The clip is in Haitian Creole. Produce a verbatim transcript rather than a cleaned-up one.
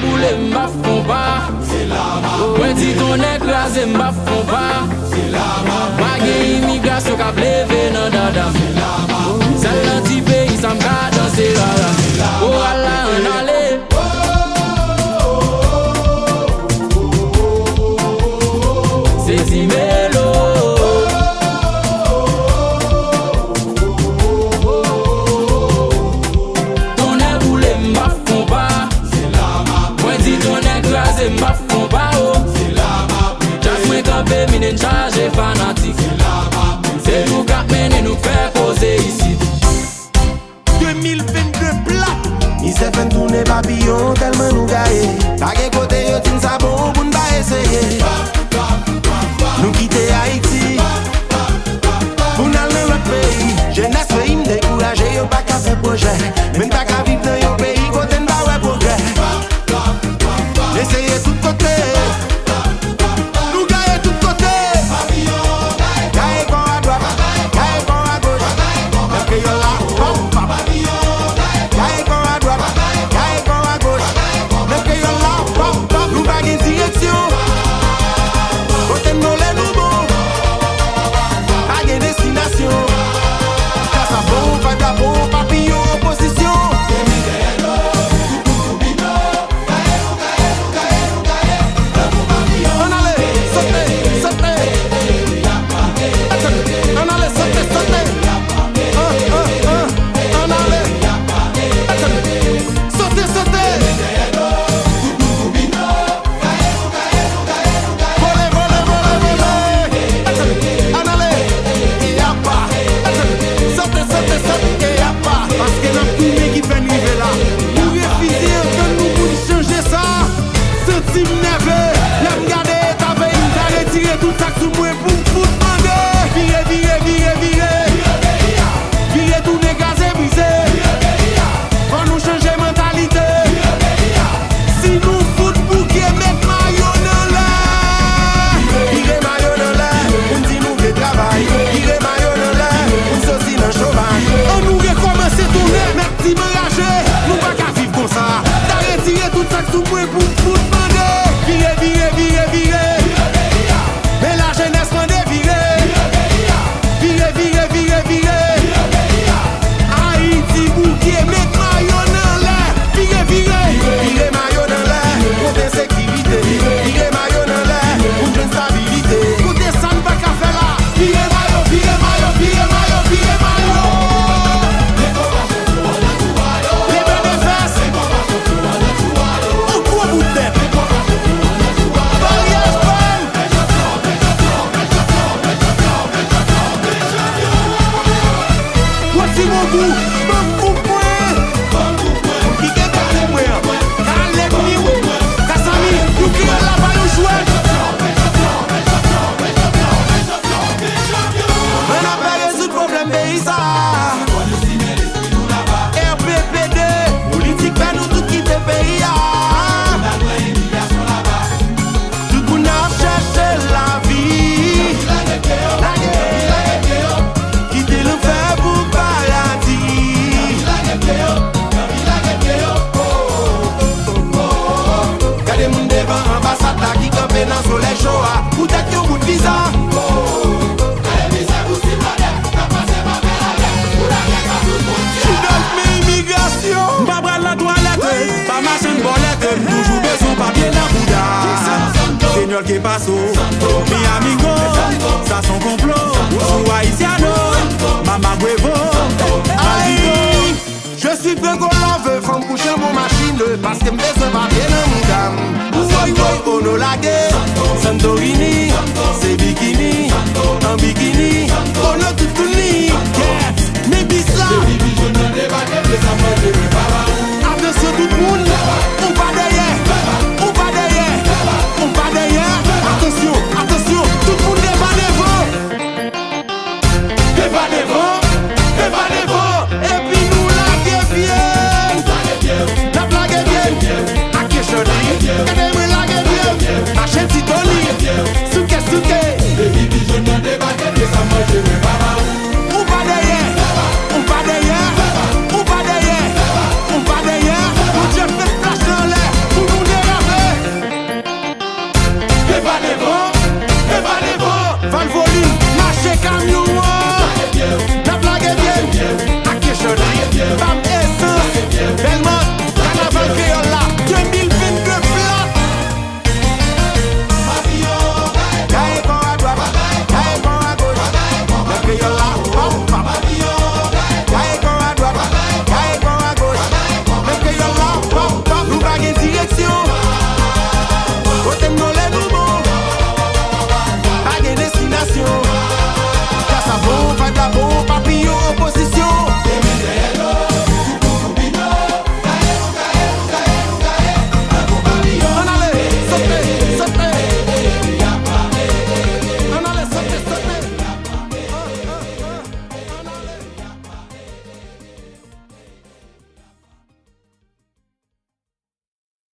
Boule m pa fon pa. Mwen di tonnè kraze m pa fon pa. Pa gen imigrasyon k ap leve nan dada m. Sèl nan ti peyi sa m ka danse rara. Koral la ann ale. Sezi melo. Tonnè boule m pa fon pa. Mwen di tonnè kraze m pa fon pa o. Djaz mwen kanpe minen chaje fanatik. Se nou k ap mennen nou k fè koze isit. De mil vennde plat. Mizè fè n tounen papiyon tèlman nou gaye. Pa gen kote yo di n sa bon pou n pa eseye. Nou kite Ayiti pou n al nan lòt peyi. Jenès peyi m dekouraje, yo pa ka fè pwojè. Men n pa ka viv nan yon peyi kote n pa wè pwogrè. Eseye tout kote. Nou gaye tout kote. Gaye kò a dwat, gaye kò a goch. Nan kreyòl la, pap, pap. Gaye kò a dwat, gaye kò a goch. Nan kreyòl la, pap, pap. Nou pa gen direksyon. Kote n vole nou bon. Pa gen destinasyon. Kasa bon, fatra bon, papiyon, opozisyon. Ann ale, sote, sote. Ann ale, sote, sote. An, an, an, ann ale. Sote, sote. Vole, vole, vole, vole. Ann ale. Yapa. Sote, sote, sote. Yapa. Paske n ap tounen ki fè n rive la. Nou refize antann nou pou n chanje sa. Santi m nève. Lè m gade eta peyi m, ta retire tout sa k sou mwen pou m fout mande. Vire, vire, vire, vire. Vire tounen kraze brize. Fò nou chanje mantalite. Si nou fout bouke, met mayo n anlè. Vire mayo n anlè, pou n di nou vle travay. Vire mayo n anlè, pou n soti nan chomaj. An nou rekòmanse tounen. Mèt di m anraje, nou pa ka viv konsa. Ta retire tout sa k sou mwen pou m fout mande. Vire, vire, vire, vire. Men lajenès mande vire. Vire, vire, vire, vire. Ayiti bouke, met mayo n anlè. Vire, vire. Vire mayo n anlè. Kote sekirite? Vire mayo n anlè. Pou n jwenn stabilite. Kote sa n pa ka fè la? Vire mayo, vire mayo, vire mayo, vire mayo. Leve de fès. On gwo bout tèt. Baryè fèm. Gwo ti bongou, banm kout pwen. Ki gen kale mwen an, kale mi w. Kasami, nou kreyòl la pa yon jwèt. Ann ap rezoud pwoblèm peyi sa. R P P D, politik fè nou tout kite peyi a. Tout moun ap chèche lavi. Lage, kite lanfè pou paradi. Gade moun devan anbasad la ki kanpe nan solèy cho a. Poutèt yon bout viza. Gade mizè pou ti bòdè k ap pase pa fè lagè. Pou lagè pa sou fwontyè. Chidòf men imigrasyon. M pa pral nan twalèt, pa mache n bòlèt, m toujou bezwen papye nan bouda. Señor, ¿qué pasó? Mi amigo, sa son konplo. Sou Haitiano, Mama Huevo, maldito. Je suis franco